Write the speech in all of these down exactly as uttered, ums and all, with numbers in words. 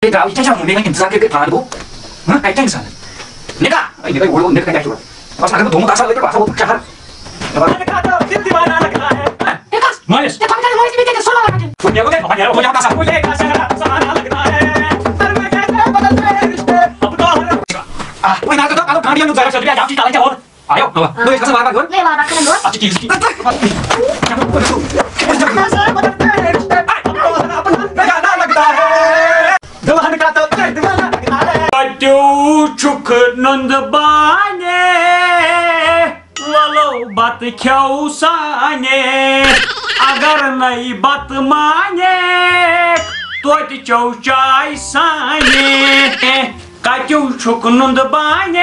ہے، درٛاو، یہِ کیٛاہ چھِ وَنان؟ مےٚ وَنہِ اِنتظار کٔرِتھ کٔرِتھ پانہٕ گوٚو۔ ہہ، کَتہِ چھا اِنسان؟ نِکاح، ہے، نِکاح، یہِ گوٚو، نِکاح کیٛاہ چھُ وَنان؟ بَس اگر بہٕ دھومُت آسہٕ ہا، أتھۍ پٮ۪ٹھ بہٕ آسہٕ ہا ووتمُت شہر۔ ہے، کَس؟ مٲلِس۔ ہے، تۄہہِ کَتہِ مٲلِس؟ مےٚ کیٛاہ چھِ سُہ لَگان؟ وۄنۍ نیرو، وۄنۍ نیرو، وۄنۍ نیرو، وۄنۍ نیرو، وۄنۍ نیرو۔ آہ، وۄنۍ نہ حظ، آیو۔ اَوا۔ نہ، أسۍ گژھو وارٕ وارٕ یور۔ ہے، وارٕ وارٕ کھَنن یور۔ اَتھ چھِ ٹھیٖک۔ دُلہن کا تو کر دیوانا۔ تتیو چھُکھ نُندٕ بانہِ، وَلو بَتہٕ کھیٚو سانہِ۔ اگر نَے بَتہٕ مانہِ، توتہِ چیٚو چاے سانہِ۔ کتیو چھُکھ نُندٕ بانہِ،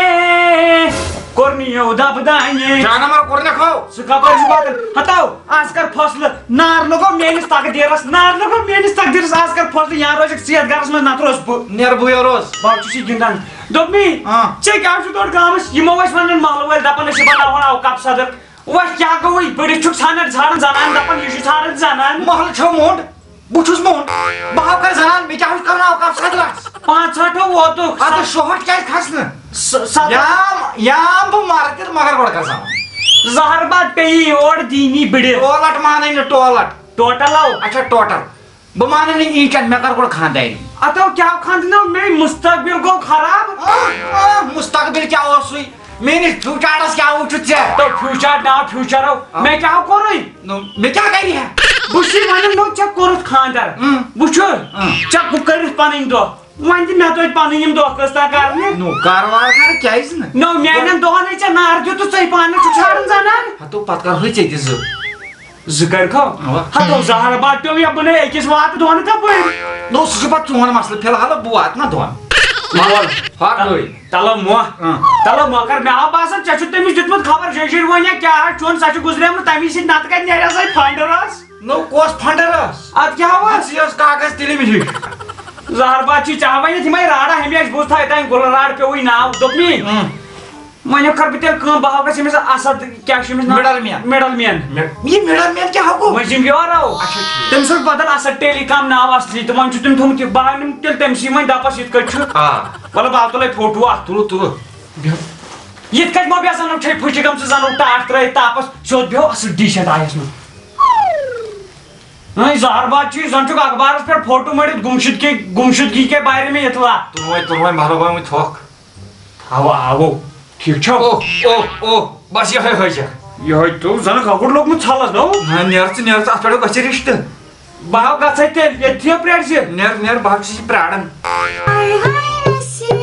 کوٚرنِیو دبہٕ دانہِ۔ جانور کوٚرنکھ ہو۔ ژٕ کپٲرۍ چھُکھ واتان؟ ہتو، از کر فٲصلہٕ، نار لوگو میٲنِس تقدیرس، نار لوگو میٲنِس تقدیرس، از کر فٲصلہٕ، یا روزکھ ژٕ یتھ گرس منٛز، نتہٕ روزٕ بہٕ۔ نیر بہٕ یو روز۔ بہٕ چھُس یہِ گِنٛدان۔ دوٚپمی، آ۔ ژےٚ کیٛاہ چھُ تورٕ گامس؟ یِمو ٲسۍ ونان مالہٕ وٲلۍ، دپان أسۍ چھِ بناوان اوقاف صدر۔ وۄنۍ کیٛاہ گوٚوُے؟ بٔڑِتھ چھُکھ ژھانڈان ژھانڈان زنان، دپان یہِ چھُ ژھانڈان زنان۔ محلہٕ چھو موٚنٛڈ۔ بہٕ چھُس موٚنٛڈ، بہٕ ہاو کَرٕ زنان، مےٚ کیٛاہ چھُ کَرُن اوقاف صدرَس؟ پانٛژھ ہٲٹھ ووتُکھ۔ اَدٕ شُہٲٹھ کیٛازِ کھَسنہٕ؟ س-، ستھ۔ یام، یام بہٕ مَرٕ تہِ، مگر گۄڈٕ کَر زنان۔ زہر باد پیٚیہِ یور دیٖنی بٕڈِ۔ ٹولَٹ مانَے نہٕ ٹولَٹ۔ ٹوٹل آو۔ اچھا، ٹوٹل۔ بہٕ مانَے نہٕ یی کَتھ، مےٚ کَر گۄڈٕ خانٛدارِنۍ۔ اَتو کیٛاہ خانٛدنو مےٚ؟ مستقبل گوٚو خراب۔ آ، آ، مستقبل کیٛاہ اوسُے؟ میٲنِس فیوچرس کیٛاہ وٕچھُتھ ژےٚ؟ تو فیوچر نا فیوچر ہو، آ۔ مےٚ کیٛاہ ہو کوٚرُے؟ نو، مےٚ کیٛاہ کرِ ہا؟ بہٕ چھُے ونان، نو ژےٚ کوٚرُتھ خانٛدر۔ اۭں۔ وٕچھُ، اۭں۔ ژےٚ کُ-، کٔرِتھ پنٕنۍ دۄہ۔ وۄنۍ تہِ مےٚ توتہِ پنٕنۍ یِم دۄہ کٔژ تام کرنہِ۔ نو، کارٕ وارٕ کر، کیٛازِ نہٕ؟ نو، میانٮ۪ن دۄہن ہے ژےٚ نار دیُتُتھ، ژٕے پانہٕ چھُکھ ژھانڈان زنان۔ ہتو پتہٕ کرہوے ژےٚ تہِ زٕ۔ زٕ کٔرۍ کھو؟ اوا۔ ہتو زہر باد پیوٚو یا بنٲے أکِس واتہٕ دۄن کپٲرۍ؟ نو، سُہ چھُ پتہٕ چون مسلہٕ، فی الحال بہٕ واتہٕ نا دۄن۔ وَل۔ ہۄکھ گٔے۔ تلو مۄکھ۔ اۭں۔ تلو مۄکھ کر، مےٚ آو باسان، ژےٚ چھُتھ تٔمِس دیُتمُت خبر شیٚشیٖر وۄنۍ یا کیٛاہ، چون سۄ چھُ گُزریمٕژ، تَمی سۭتۍ نتہٕ کتہِ نیرِ ہا سۄے فنڈرس۔ نو، کۄس فنڈرس؟ ادٕ کیٛاہ اوس؟ اَتھ یہِ ٲس کاغذ تِلِم ہِش۔ زہر باد چھُے، ژےٚ ہا وَنٮ۪تھ یِمے راڑا ہمیشہِ، بوٗزتھا تام گُلہٕ راڑ پیوٚوُے ناو، دوٚپمی۔ اۭں۔ وۄنۍ کر بہٕ تیٚلہِ کٲم، بہٕ ہاو گژھِ أمِس اسد، کیٛاہ چھُ أمِس ناو؟ Middle man. Middle man. مِ-، یہِ مِڈل مین کیٛاہ ہاو گوٚو؟ مٔنٛزِم یور آو۔ اچھا، ٹھیٖک۔ تٔمِس اوس بدل اسد ٹیلی کام ناو اصلی، تِمن چھُ تٔمۍ تھوٚمُت یہِ، بہٕ ہاو نِم تیٚلہِ تٔمِسٕے وۄنۍ دپس یِتھ کٲٹھۍ چھُ۔ آ۔ وَلہٕ بہٕ ہاو تُلے فوٹو اکھ۔ تُلو، تُلو۔ بیٚہو۔ یِتھ کٲٹھۍ ما بیٚہہ زن چھے پھٕچہِ گٔمژٕ، زن ٹاٹھ ترٲیِتھ تاپس، سیوٚد بیٚہو اصل ڈی شیٹ آیس منٛز۔ نہ، زہر باد چھُ، زن چھُکھ اخبارس پٮ۪ٹھ فوٹو مٔڑِتھ گمشدگی، گمشدگی کے بارے میں اطلاع۔ تُلوے، تُلوے، مہربٲنی تھوٚکھ۔ اوا، اوا۔ ٹھیک چھو؟ اوہ، اوہ، اوہ، بس یہے حٲجہ۔ یہے تو زن کۄکُر لوٚگمُت ژھلس، نو؟ نہ، نیر ژٕ، نیر ژٕ، اتھ پٮ۪ٹھ گژھِ رشتہٕ۔ بہٕ ہا گژھے تیٚلہِ ییٚتھی پرٛارِ زِ۔ نیر، نیر، بہٕ ہا چھُس یہِ پرٛاران۔ ہاے ہاے، أسۍ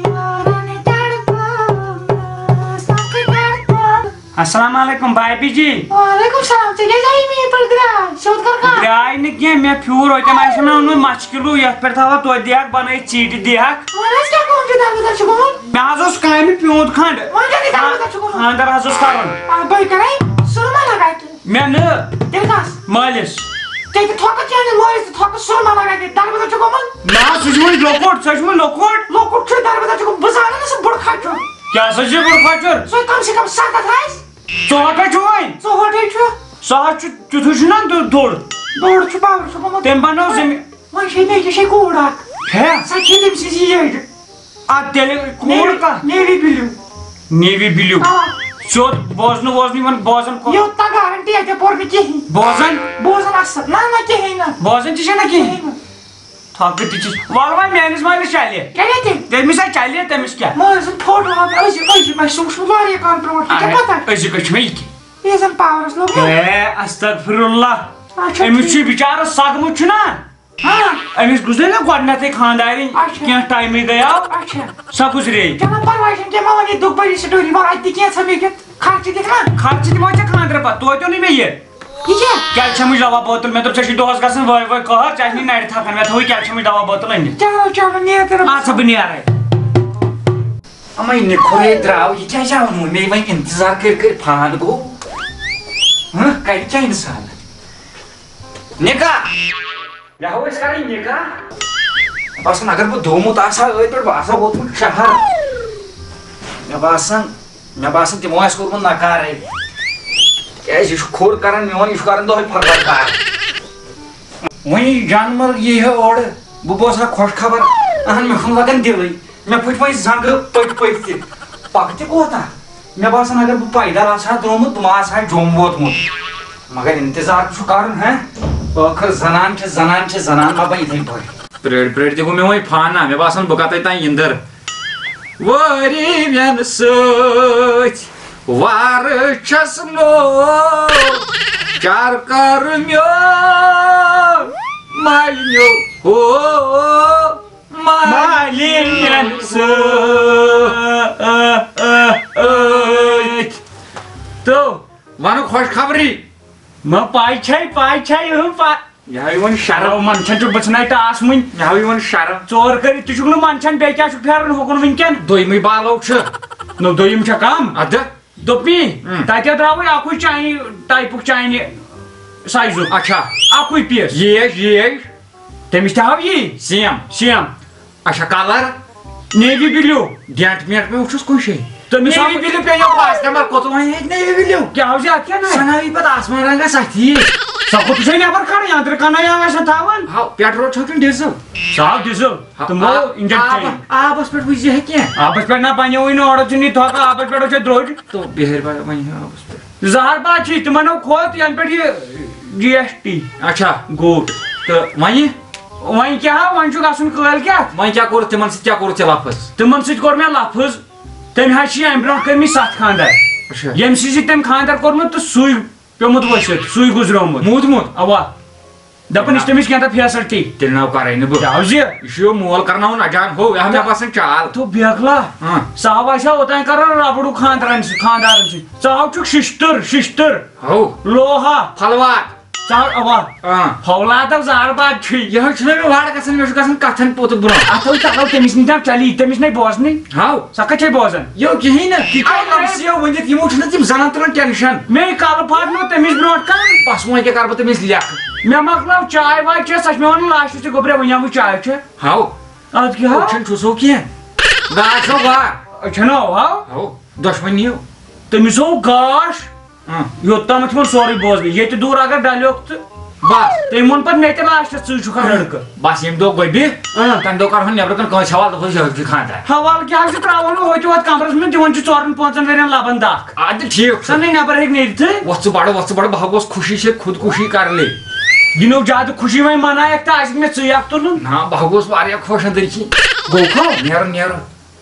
یارن تڑپاوان، سخ تڑپاوان۔ السلام علیکم بھابھی جی۔ وعلیکم السلام، ژےٚ کیٛازِ آیی مےٚ یِتھ پٲٹھۍ درٛاے؟ سیوٚد کر کتھ۔ درٛاے نہٕ کینٛہہ، مےٚ پھیوٗر، اوتام آسہِ مےٚ اوٚنمُت مچھِ کِلوٗ، یتھ پٮ۪ٹھ تھاوان توتہِ دِ اکھ بنٲیِتھ ژیٖٹہِ دِ اکھ۔ وۄنۍ حظ کیٛاہ کٲم چھِ دروازس چھِ گوٚمُت؟ مےٚ حظ اوس کامہِ پیوٗنٛت کھنٛڈ۔ وۄنۍ کیٛاہ گٔے دروازس چھِ گوٚمُت؟ خانٛدر حظ اوس کرُن۔ آ، بٔے کرے، سُہ ما لگاے تہٕ۔ مےٚ نہٕ۔ تیٚلہِ کَس؟ مٲلِس۔ تیٚلہِ تہِ تھۄکہٕ چٲنِس مٲلِس تہِ تھۄکہٕ سُہ ما لگاے تیٚلہِ دروازس چھِ گوٚمُت؟ نہ، سُہ چھُ وُنہِ لۄکُٹ، سُہ چھُ وُنہِ لۄکُٹ۔ لۄکُٹ چھُ دروازس چھِ گوٚمُت، بہٕ زانہٕ نہٕ سُہ بوٚڑ کھۄتہٕ چھُ۔ کیٛاہ سا چھُ بوٚڑ کھۄتہٕ چھُ؟ سُہ کم سے کم ستتھ آسہِ۔ ژُہٲٹھے چھُ وۄنۍ۔ ژُہٲٹھے چھُ۔ سُہ حظ چھُ تیُتھُے چھُنہ دُ-، دوٚر۔ دوٚر چھُ، باوُر چھُ گوٚمُت۔ تٔمۍ بنٲو زٔمیٖن۔ وۄنۍ چھے مےٚ، یہِ چھے کوٗر اکھ۔ ہے؟ سۄ چھے تٔمۍ سٕنٛز یٔڈ۔ اَدٕ تیٚلہِ کوٗر نیوی، کانٛہہ؟ Navy blue. Navy blue. آ۔ سیوٚد بوزنہٕ ووزنہٕ یِوان، بوزان کو-، یوٗت تگارن تی اَتہِ پوٚر نہٕ کِہیٖنۍ۔ بوزان؟ بوزان اَصٕل۔ نہ، نہ، کِہیٖنۍ نہٕ۔ بوزان تہِ چھےٚ نہ کِہیٖنۍ۔ کِہیٖنۍ نہٕ۔ تھۄکہٕ تہِ چھِ۔ وَلہٕ وۄنۍ میٛٲنِس مٲلِس چَلہِ۔ چَلہِ تہِ؟ تٔمِس ہا چَلہِ، تٔمِس کیٛاہ؟ مٲلۍ سُنٛد فوٹو آو مےٚ أزی، أزی مےٚ چھُ سُہ وٕچھمُت واریاہ کال برونٛٹھ۔ یہِ کیٛاہ اَے، پَتہ؟ أزیُک ہے چھُ مےٚ یہِ کہِ۔ یہِ زَن پاورَس لوٚگ نا۔ ہے، استغفر اللہ۔ اچھا، أمِس ٹھیٖک۔ چھُ بِچارَس صدمہٕ چھُنہ؟ ہاں۔ أمِس گُزرے نا گۄڈٕنٮ۪تھٕے خانٛدارِنۍ، اچھا۔ کینٛہہ ٹایمٕے گٔیاو۔ اچھا۔ سۄ گُزرے۔ چلو، پَرواے چھُنہٕ کینٛہہ، مےٚ وَن یہِ دُکھ بٔری story، وَن اَتہِ تہِ کینٛژھا مےٚ کیُتھ خرچہٕ دِکھ نا۔ خرچہٕ دِمو ژےٚ خانٛدرٕ پَتہٕ، توتہِ اوٚنُے مےٚ یہِ۔ یہِ کیٛاہ؟ کیلشمٕچ دوا بوتل، مےٚ دوٚپ، ژےٚ چھُے دۄہَس گژھان وٲے وٲے قہر، ژےٚ آسہِ نہٕ نَرِ تھَکان، مےٚ تھٲوٕے کیلشمٕچ دوا بوتل أنِتھ۔ چلو، چلو، نیر تیٚلہِ۔ اَدٕ سا، بہٕ نیرَے۔ اَمَے نِکھُرے درٛاو، یہِ کیٛازِ آو نہٕ وۄنۍ؟ مےٚ وۄنۍ اِنتظار کٔرۍ کٔرۍ فان گوٚو۔ ہہ، کَرِ کیٛاہ اِنسان؟ نِکاح! مےٚ ہاو أسۍ کَرٕنۍ نِکاح۔ مےٚ باسان، اگر بہٕ دھومُت آسہٕ ہا أتھۍ پٮ۪ٹھ، بہٕ آسہٕ ہا ووتمُت شہر۔ مےٚ باسان، مےٚ باسان، تِمو آسہِ کوٚرمُت نکارے۔ کیٛازِ یہِ چھُ کھوٚر کران میون، یہِ چھُ کران دۄہے پھۄکھ پھۄکھ۔ وۄنۍ یہِ جانور یی ہے اورٕ، بہٕ بوزٕ ہا خۄش خبر۔ اہن، مےٚ چھُنہٕ لگان دِلٕے۔ مےٚ پھٕٹۍ وۄنۍ زنٛگہٕ پٔکۍ پٔکۍ تہِ۔ پکہٕ تہِ کوتاہ؟ مےٚ باسان، اگر بہٕ پیدل آسہٕ ہا درٛامُت، بہٕ ما آسہٕ ہا جوٚم ووتمُت۔ مگر انتظار چھُ کرُن، ہہ؟ ٲخٕر زنان چھِ، زنان چھِ، زنان ما بنہِ یِتھَے پٲٹھۍ۔ پرٛٲرۍ پرٛٲرۍ تہِ گوٚو مےٚ وۄنۍ فانا، مےٚ باسان، بہٕ کتَے تام یِندٕر۔ وٲرۍ مٮ۪ن سۭتۍ وارٕ چھَس نو، چار کر میون مالِنیو ہو، مالِنٮ۪ن سۭتۍ۔ تو وَنہٕ خۄشخبری۔ مہ پاے چھے، پاے چھے، اہم پا-، یہِ ہاوِ وۄنۍ شرم۔ او، منٛدچھان چھُ بٕژھنَے ٹاس وٕنۍ۔ مےٚ ہاوِ وۄنۍ شرم۔ ژور کٔرِتھ تہِ چھُکھ نہٕ منٛدچھان، بیٚیہِ کیٛاہ چھُکھ پھیران ہُکُن وٕنکٮ۪ن؟ دوٚیمٕے بالو چھُ۔ نو، دوٚیِم چھا کم؟ اَدٕ۔ دوٚپمی، اۭں۔ تَتہِ درٛاوٕے اَکُے چاینی ٹایپُک چاینی سایزُک۔ اچھا۔ اَکُے پیٖس۔ یی اَسہِ، یی اَسہِ۔ تٔمِس تہِ ہاو یی۔ سیم۔ سیم۔ اچھا، کلر؟ Navy blue. ڈینٹ مینٹ مےٚ وٕچھُس کُنہِ جایہِ۔ تٔمِس نیوی ہاو بلیو پیٚیو پاس نمبر کوٚت وۄنۍ ہیٚکہِ نیوی بلیو؟ کیٛاہ ہاو زِ اَتھ کیٛاہ ناو؟ سۄ ناوی پتہٕ آسمان رنگس اَتھی۔ سۄ کوٚت چھے نٮ۪بر کڑٕنۍ؟ أنٛدرٕ کنہٕ یا آسہِ تھاوان؟ ہاو، پیٹرول چھو کِنہٕ ڈیزل؟ سۄ ہاو ڈیزل۔ ہاو، تِمو آب، انجن آب، چینج۔ آبس پٮ۪ٹھ وٕچھ زِ ہیٚکہِ کینٛہہ۔ آبس پٮ۪ٹھ نہ بنیوٕے نہٕ، اورٕ چھُنہٕ یہِ تھۄکہٕ، آبس پٮ۪ٹھ چھےٚ درٛوج۔ تو بِہٲرۍ بنہِ ہا آبس پٮ۪ٹھ۔ زہر باد چھُ تِمن ہو کھوت ینہٕ پٮ۪ٹھ یہِ جی ایس ٹی اچھا۔ گوٚو۔ تہٕ وۄنۍ؟ وۄنۍ کیٛاہ ہا، وۄنۍ چھُ گژھُن کٲلۍ کیٛاہ؟ وۄنۍ کیٛاہ کوٚرُتھ تِمن سۭتۍ، کیٛاہ کوٚرُتھ ژےٚ لفظ؟ تِمن سۭتۍ کوٚر مےٚ لفظ، تٔمۍ حظ چھِ امہِ برونٛہہ کٔرمٕتۍ ستھ خانٛدر۔ اچھا۔ ییٚمہِ سۭتۍ سۭتۍ تٔمۍ خانٛدر کوٚرمُت تہٕ سُے پیوٚمُت ؤسِتھ، سُے گُزریومُت۔ موٗدمُت؟ اوا۔ دپان، یہِ چھِ تٔمِس کینٛہہ تہٕ فیسلٹی۔ تیٚلہِ ناو کرے نہٕ بہٕ۔ کیٛاہ حظ یہِ؟ یہِ چھُ یہِ مول کرناوُن اجان ہو، یہِ ہا مےٚ باسان چال۔ تو بیکلا۔ ہاں۔ سُہ ہاو آسہِ ہا اوٚتام کران ربڑُک خانٛدرن سۭتۍ، خانٛدارن سۭتۍ۔ ژٕ ہاو چھُکھ ششتٕر، ششتٕر۔ ہو۔ لوہا۔ پھلواد۔ ژٕ ہاو، اوا۔ ہاں۔ فولادو زار باد چھُے۔ یہِ حظ چھُنہٕ مےٚ وارٕ گژھان، مےٚ چھُ گژھان کتھن پوٚت برونٛہہ۔ اتھ ہاو تگو تٔمِس نِش دم چلی، تٔمِس نے بوزنٕے۔ ہاو۔ سۄ کتہِ چھے بوزان؟ یو کِہیٖنۍ نہٕ، تِکیٛازِ اَے، لفظ یو ؤنِتھ، یِمو چھُنہٕ تِم زنان تُلان ٹینشن۔ مے کالہٕ پھاٹنو تٔمِس برونٛٹھ کن۔ بس وۄنۍ کیٛاہ کرٕ بہٕ تٔمِس لیکھٕ؟ مےٚ مۄکلاو چاے واے چٮ۪تھ، سۄ چھِ مےٚ ونان لاسٹس تہِ گوٚبرے وۄنۍ ہاو چاے چٮ۪تھ۔ ہاو۔ ادٕ کیٛاہ ہاو؟ چھُنہٕ چھُسو کینٛہہ۔ گاش سو وا۔ أسۍ چھِنہٕ ہاو ہاو۔ ہاو۔ دۄشوٕنی ہو۔ تٔمِس ہو گاش۔ اۭں۔ یوٚت تامَتھ چھُ وۄنۍ سورُے بوزنٕے۔ ییٚتہِ دوٗر اگر ڈلیوکھ تہٕ بس۔ تٔمۍ ووٚن پتہٕ مےٚ تہِ لاسٹس، ژٕے چھُکھ لڑکہٕ۔ بس ییٚمہِ دۄہ گۄبہِ، اۭں۔ تَمہِ دۄہ کرہون نٮ۪برٕ کَنہِ کٲنٛسہِ حوالہٕ، دوٚپُس یہِ حظ چھُ خانٛدار۔ حوالہٕ کیٛاہ حظ چھِ ترٛاوان وۄنۍ ہوٚتہِ ووت کمرس منٛز، دِوان چھُ ژورن پانٛژن ؤرین لبن دکھ۔ اَدٕ ٹھیٖک چھُ۔ سۄ نَے نٮ۪بر ہیٚکہِ نیٖرِتھٕے۔ وۄتھ ژٕ بڑٕ، وۄتھ ژٕ بڑٕ، بہٕ ہا گوس خوشی سے خودکشی کر لے۔ یہِ نو زیادٕ خوشی وۄنۍ منایکھ تہٕ آسہِ مےٚ ژٕے اکھ تُلُن۔ نہ، بہٕ ہا گوس واریاہ خۄش أنٛدٕرۍ کِنۍ۔ گوٚو کھو؟ نیرُن، نیرُن۔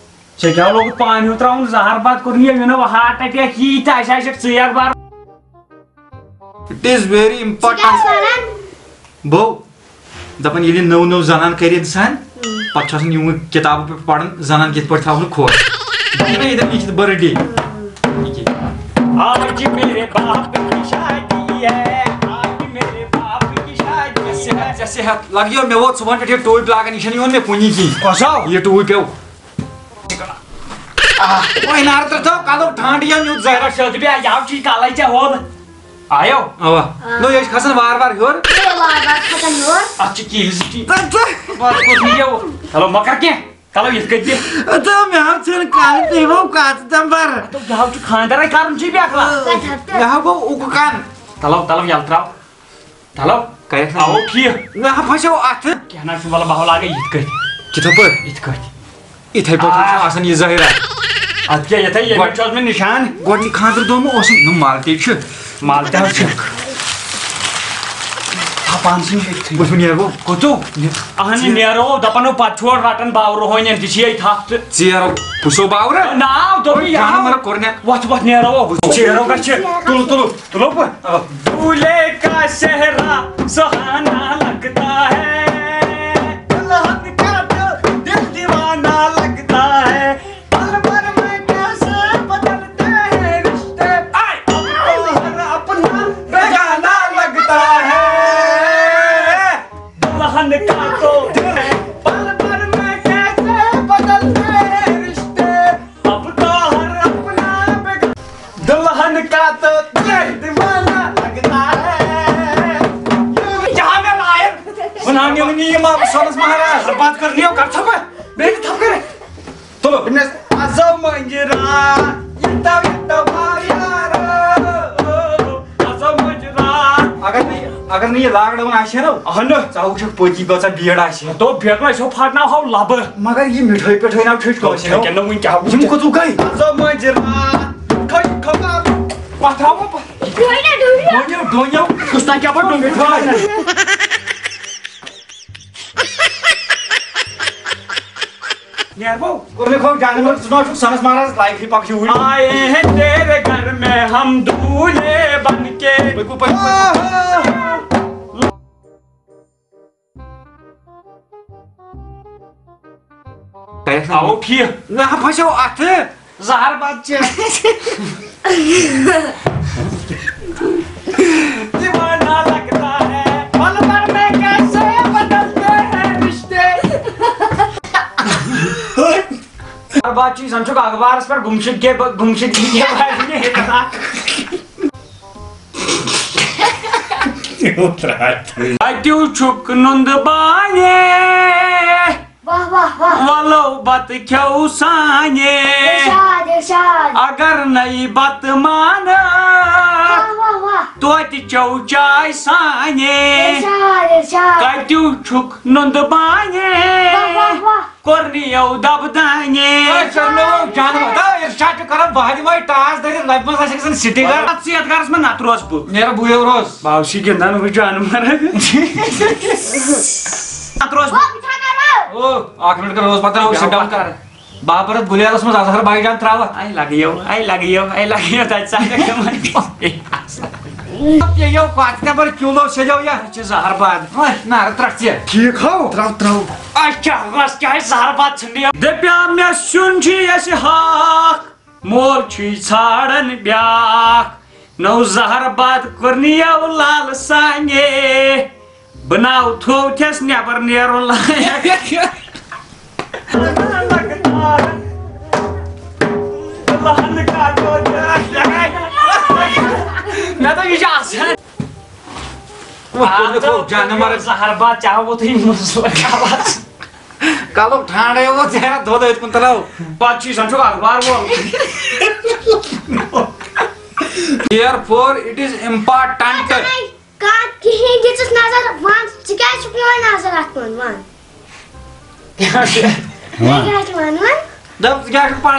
ژےٚ کیٛاہ لوگُتھ پانہٕ ہیوٗ ترٛاوُن زہر بتہٕ کوٚرُن یہِ، مےٚ وَنان ہارٹ اٹیک یی تہٕ اَسہِ آسہِ ژٕے اکھ بار۔ It is very important۔ ژٕ کیٛاہ ٲسۍ وَنان؟ بو، دَپان ییٚلہِ نٔو نٔو زنان کَرِ اِنسان، اۭں۔ پَتہٕ چھُ آسان یِموٕے کِتابو پٮ۪ٹھ پَرُن، زنان کِتھ پٲٹھۍ تھاوُن خۄش۔ یہِ چھُنہ ییٚتٮ۪ن لیٖکھِتھ birthday۔ یہِ کیٛاہ؟ آج میرے باپ کی شادی ہے، آج میرے باپ کی شادی ہے۔ ژےٚ صحت، ژےٚ صحت۔ لَگیو مےٚ ووت صُبحن پٮ۪ٹھ یہِ ٹوٗپۍ لاگان، یہِ چھَنہٕ یِوان مےٚ کُنی کِہیٖنۍ۔ کۄس ہاو؟ یہِ ٹوٗپۍ پیوٚو۔ آہ، وۄنۍ نار تہٕ تھاو، کَلو ٹھانٛڈ یَم یُتھ زَہر۔ شٲدٕ بیٚیہِ آیہِ یاو چی کَلَے ژےٚ ہوٚل۔ آیو؟ اَوا۔ آ۔ نو، یہِ چھِ کھسان وارٕ وارٕ ہیوٚر۔ یہِ وارٕ وارٕ کھسان ہیوٚر۔ اَتھ چھِ کِہِس تہِ۔ تہٕ ژٕ۔ بَس کوٚت نہٕ یَو۔ چلو، مۄکر کینٛہہ۔ چلو، یِتھ کٔنۍ تہِ۔ تہٕ مےٚ ہاو ژھٕن کَن، تٔمۍ ہاو کَتھ تَمہِ بَرٕ۔ تہٕ مےٚ ہاو چھُ خانٛدَرَے کَرُن چھُے بیٚکلا۔ ژےٚ کیٛاہ تہٕ؟ مےٚ ہاو گوٚو اُکہٕ کَن۔ چلو، چلو، یَلہٕ ترٛاو۔ چلو۔ کَرٮ۪کھ نا؟ آو ٹھیٖک۔ مےٚ ہا پھسیو اَتھٕ۔ کینٛہہ نہ چھُ، وَلہٕ بہٕ ہاو لاگے یِتھ کٔنۍ۔ کِتھٕ پٲٹھۍ؟ یِتھ کٔنۍ۔ یِتھَے پٲٹھۍ چھُ آسان یہِ ظٲہِرا۔ اَدٕ کیٛاہ، یِتھَے ییٚمہِ گۄڈٕ چھُ آسان مےٚ نِشان۔ گۄڈٕنِکۍ خانٛدر دۄہ مہ اوسُم، نہ مالٹے چھُ۔ مالٹے حظ چھُ۔ تھاو پانسٕے نِش أتھٕے۔ بہٕ چھُس نیرٕ بہٕ۔ کوٚت؟ اَہَن، نیرو، دَپان ہو، پَتہٕ چھُ اورٕ رَٹان باورٕ ہوٗنٮ۪ن تہِ چھِ ییٚتہِ ہفتہٕ۔ ژیر پُسو باورٕ؟ ناو دوٚپُے یہِ جانہٕ ہاو۔ مَرٕ کوٚر مےٚ۔ وۄتھ، وۄتھ، نیرو۔ ژیرو گژھِ۔ تُلُو، تُلُو۔ تُلو بہٕ۔ آ۔ دولہے کا چہرہ سہانا لگتا ہے، دلہن کا دل، دل دیوانہ لگتا ہے، پل بھر میں کیسے بدلتے ہیں رشتے، آئے۔ اب تو ہر اپنا بیگانہ لگتا ہے۔ دلہن کا تو دل، پل بھر میں کیسے بدلتے ہیں رشتے۔ اب تو ہر اپنا بگ-، دلہن کا تو دل دیوانہ لگتا ہے۔ جہاں میں لائر، سنا یہِ lockdown آسہِ ہا نہ، اہن۔ ژٕ وٕچھکھ پٔتی کۭژاہ بیٖڑ آسہِ۔ تو بیٹھ وۄنۍ، أسۍ ہو پھاٹناوہو لبہٕ۔ مگر یہِ مِٹھٲے پِٹھٲے ناو چھُ أسۍ کٲنٛسہِ نہٕ۔ کیٛاہ نہٕ وٕنہِ کیٛاہ وٕچھِ؟ یِم کُتُے گٔے؟ زٕ مۄنٛجہِ راتھ، کھٔج خبر۔ پتھراوو پتھ-، ڈوٗنۍ ہا، ڈوٗنۍ ہا۔ ڈوٗنۍ ہا، ڈوٗنۍ ہا۔ کُس تام کیٛاہ پٲٹھۍ ڈوٗنۍ ہا؟ نیرو۔ کوٚر مےٚ کھوٚو جانور، ژٕ ما چھُکھ سنس مہراز لایفہِ پکھ یوٗرۍ؟ آئے ہیں تیرے گھر میں ہم دولہے بن کے۔ پٔکِو، پٔکِو، پٔکِو۔ آو ٹھیٖک۔ نہ پھسیو اتھٕ۔ زہر باد چے۔ دیوانہ لگتا ہے، پل بھر میں کیسے بدلتے ہیں رشتے۔ زہر باد چھُ، زن چھُکھ اخبارس پٮ۪ٹھ گمشدگی، گمشدگی کے بارے میں۔ کتیو چھُکھ نُندٕ بانہِ؟ واہ، واہ، واہ۔ وَلو بَتہٕ کھیٚو سانہِ۔ ارشاد، ارشاد۔ اگر نَے بَتہٕ مانہٕ، واہ، واہ، واہ۔ توتہِ چیٚو چاے سانہِ۔ ارشاد، ارشاد۔ کَتیُو چھُکھ نُندٕ بانہِ؟ واہ، واہ، واہ۔ کوٚرنِیو دَبہٕ دانہِ۔ اے، کوٚرنِیو جانور۔ دا، ارشاد چھُ کران، بہٕ ہا دِمے ٹاس دٲرِتھ، لَبہِ منٛز آسہِ أکۍ سٕنٛز سِٹِنٛگ۔ ژٕ یَتھ گَرَس منٛز نہ تروس بہٕ۔ نیرٕ بٕے روز۔ بہٕ ہا چھُس گِنٛدان وۄنۍ جانور۔ نہ تروس بہٕ۔ او، اکھ منٹ کر روز پتہ روز، بیٛاکھ سِٹ ڈاوُن کر۔ کر۔ بابر گُلیلس منٛز اظہر بھائی جان تراوتھ۔ اے لگیو، اے لگیو، اے لگیو، تتہِ سا۔ یہِ یو کتھ نمبر کِلو سیجو یا۔ یہِ چھِ زہر باد۔ نار ترٹھ ژےٚ۔ ٹھیک ہو۔ تراو، تراو۔ اچھا، بس کیٛاہ زہر باد ژھٕننہِ؟ دپیا مےٚ سیُن چھُ اَسہِ ہاکھ، مول چھُے ژھانڈان بیاکھ۔ نو زہر باد کوٚرنِیو لال سانہِ۔ بہٕ ناو تھوو تھٮ۪س نٮ۪بر نیرُن لایق۔ مےٚ دوٚپ، یہِ چھُ آسان۔ وۄنۍ کوٚر مےٚ کوٚر جانور۔ زہر باد چاہو تُہۍ مُصور کھٮ۪وان۔ کَلُک ٹھانٛڈَے اوس، ژےٚ ہٮ۪را دۄد أتھۍ کُن ترٛاو۔ پَتہٕ چھُے زَن چھُکھ اخبار وول۔ Therefore, it is important. کانٛہہ کِہیٖنۍ دِژٕس نظر، وَن، ژٕ کیٛازِ چھُکھ یِوان نظر اَتھ کُن، وَن۔ وَن۔ ژٕ کیٛازِ چھُکھ وَن، وَن؟ دَپ، ژٕ کیٛازِ چھُکھ پَران؟